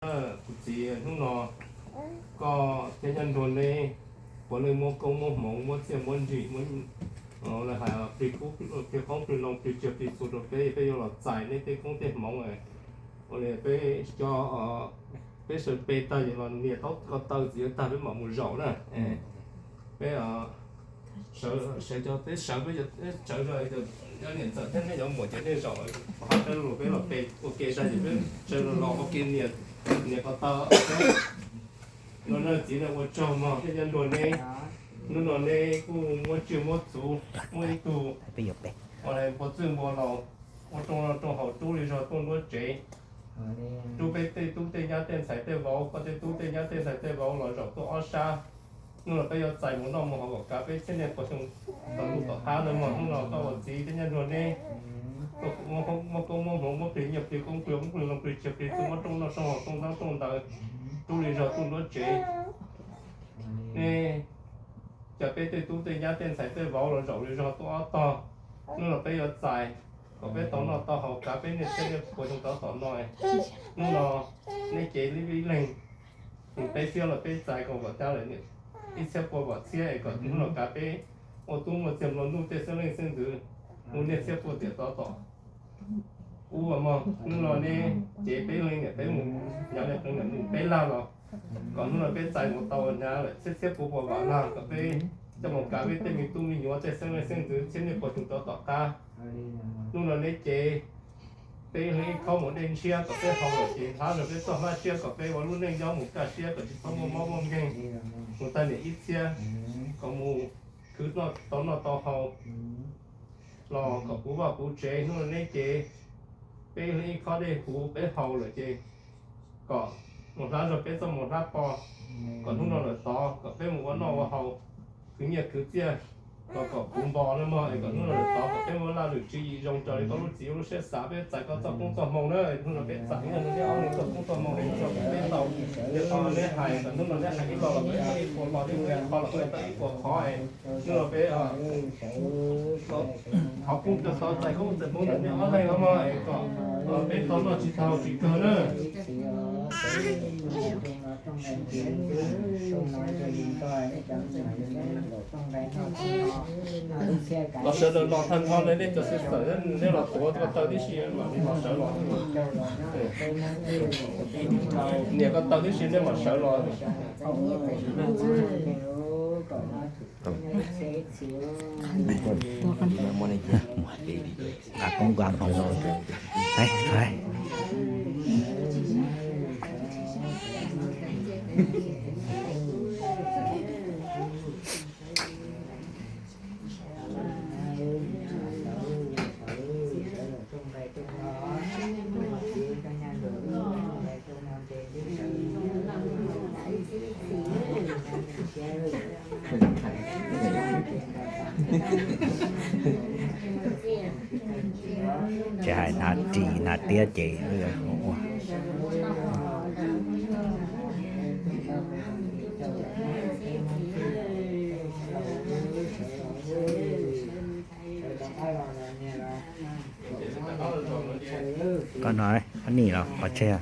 Kuv txiv, hnub no koj thiab nyab nrog neb puav leej muab koob muab hmoov muab txiaj muab ntsig muab, lawv hais plig kub plig qoob plig loo plig tsiaj plig txhu rau peb, peb yuav los txais neb tej koob tej hmoov. Ua li peb cov, peb sawv pe tag yuav los nias taub ko taw txiv yuav tag peb mam mus zaum na. Peb sawv, peb sawv, peb sawv, peb sawv, nyob niam ntxawm thiab neb cov muam ces nej zaum, peb los pe ua ke tag ces peb sawv los ua ke nias, nias ko taw. No na txiv na, ua tsaug mog, thiab nyob nrog neb, hnub no neb kuj muab tsiaj muab txhu, muab ib tug ua npua txwj npua laus, ua rooj noj rooj haus rub li zog tuaj nruab tsev, rub peb tej tub tej nyab tej ntxhais tej vauv, koj tej tub tej nyab tej ntxhais tej vauv los zaum tuaj ob sab. Hnub no peb yuav txais mus noj mus haus kom kav peb thiab niaj pua xyoo tom lub tom qab no mog. Hnub no koj ua txiv thiab nyob nrog neb, muab koob muab hmoov muab plig nyiaj plig koob plig qoob plig loo plig tsiaj plig txhu muab rooj noj rooj haus rooj ntaub rooj ntawv rub li zog tuaj nruab tsev. Neb cov peb tej tub tej nyab tej ntxhais tej vauv los zaum li zog tuaj ob tog. Hnub no peb yuav txais kom peb tau noj tau haus kav peb niaj txhiab niaj puas xyoo rov tom no. Hnub no neb cev ib leeg, peb xiab los peb txais kom kom cab lawm ib txhiab pua vam txhiab es kom hnub no kav peb ua tub muaj txiag nplua nuj tej xeeb leej xeeb ntxwv mus niaj txhiab pua tiam rov tom ub mog. Hnub no neb cev peb leeg niam peb mus nyob li qee niam mus peb lag los kom hnub no peb txais mus tau ua hnyav lawm txhiab txhiab pua pua vam laj kom peb coj mus kav peb tej me tub me nyuam tej xeeb leej xeeb ntxwv txhiab niaj puas xyoo rov tom qab. Hnub no neb cev peb leeg ib khob mus dej ntshiab kom peb haus lawm ces hlab rau peb txoj hlab siab kom peb ua lub neej nyob mus kaj siab kom tsis txhob muaj mob muaj nkeeg mus tag niam ib txhiab, kom mus khwv tau noj tau haus los kom puv vaj puv tsev. Hnub no neb cev peb leeg ib khob dej huv peb haus lawm ces kom mus hlab zog peb txoj mus hlab pov, kom hnub no lawm tod kom peb mus ua noj ua haus khwv nyiaj khwv txiaj los kom puv npo na mog, es kom hnub no lawm tod kom peb muaj laj lwm tswv yim zoo raws li koj lub txiv lub siab xav. Peb txais koj txoj koob txoj hmoo na, hnub no peb txais ib leeg ob leeg txoj koob txoj hmoo es txog kom peb tau, yog tau neb hais kom hnub no neb hais ib lo los peb ua ib qho los peb ua tau ib puas qhov es hnub no peb thov kuj rau xov txais koob txais hmoov ntawm neb ob leeg no mog es kom peb tau noj tsis tau tsis kawg na. Los sawv daws los tag nrho, nej cov xib xawm nej los tuav ko taw tib si mam li los sawv los. Nias ko taw tib si nej mam sawv los. Ces hais hnav ris hnav tiab ces ua. Koj no, koj nim los qhov tseg.